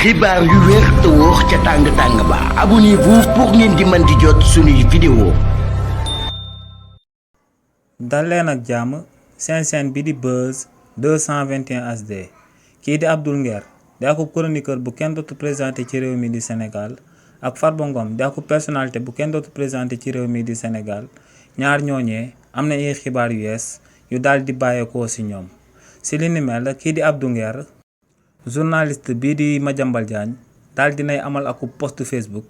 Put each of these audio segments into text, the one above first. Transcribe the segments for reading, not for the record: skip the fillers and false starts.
xibaar yu wér te wóor ca tàng-tàng ba abonnez-vous pour ngeen di mën di jot suñuy vidéo. dal leen ak jàmm seen chaîne bi di Buzz 221 HD kii di Abdoul Nguer di akub chroniqueur bu kenn dootu présenté ci réew mi di Sénégal ak Farba Ngom di akub personnalité bu kenn dootu présenté ci réew mi di Sénégal ñaar ñooñee am na ay xibaar yu yees yu daal di bàyyeekoo ci ñoom ci li ni mel kii di Abdoul Nguer journaliste bii di Madiambal Diagne daal dinay amal akub post Facebook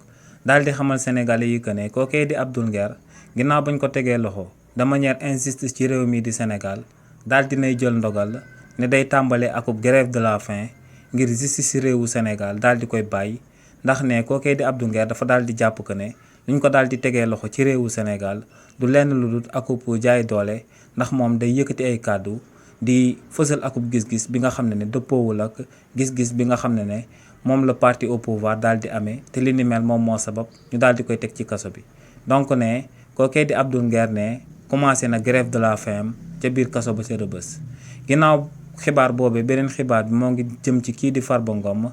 daal di xamal sénégalais yi que ne kookee di Abdoul Nguer ginnaaw bañ ko tegee loxo de manière injuste ci réew mi di Sénégal daal dinay jël ndogal ne day tàmbale akub grève de la faim ngir justice ci réewu Sénégal daal di koy bàyyi ndax ne kookee di Abdoul Nguer dafa daal di jàpp que ne luñ ko daal di tegee loxo ci réewu Sénégal du lenn lu dul akub jaay doole ndax moom day yëkkati ay kàddu di fësal akub gis-gis bi nga xam ne dëppoowul ak gis-gis bi nga xam ne moom la parti au pouvoir daal di amee te li ni mel moom moo sabab ñu daal di koy teg ci kaso bi donc ne kookee di Abdoul Nguer ne commencé na grève de la faim ca biir kaso ba ca Rebeuss ginnaaw xibaar boobee beneen xibaar bi moo ngi jëm ci kii di Farba Ngom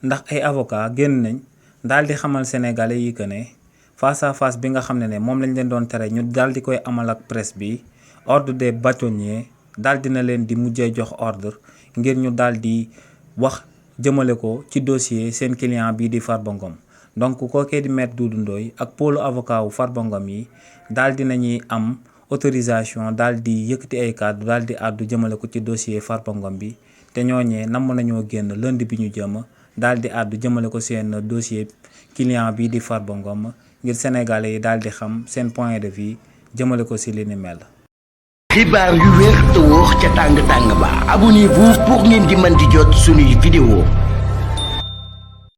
ndax ay avocat génn nañ daal di xamal sénégalais yi que ne face à face bi nga xam ne moom lañ leen doon tere ñu daal di koy amal ak presse bi ordre des bâtonniers daal dina leen di mujjee jox ordre ngir ñu daal di wax jëmale ko ci dossier seen client bii di Farba Ngom donc kookee di maître Doudou Ndoye ak pôle avocat wu Farba Ngom yi daal dinañuy am autorisation daal di yëkkati ay kàddu daal di àddu jëmale ko ci dossier Farba Ngom bi te ñooñee namm nañoo génn lundi bi ñu jëm daal di àddu jëmale ko seen dossier client bii di Farba Ngom ngir sénégalais yi daal di xam seen point de vue jëmale ko ci li ni mel. xibaar yu wér te wóor ca tàng-tàng ba abonnez-vous pour ngeen di mën di jot suñuy vidéo.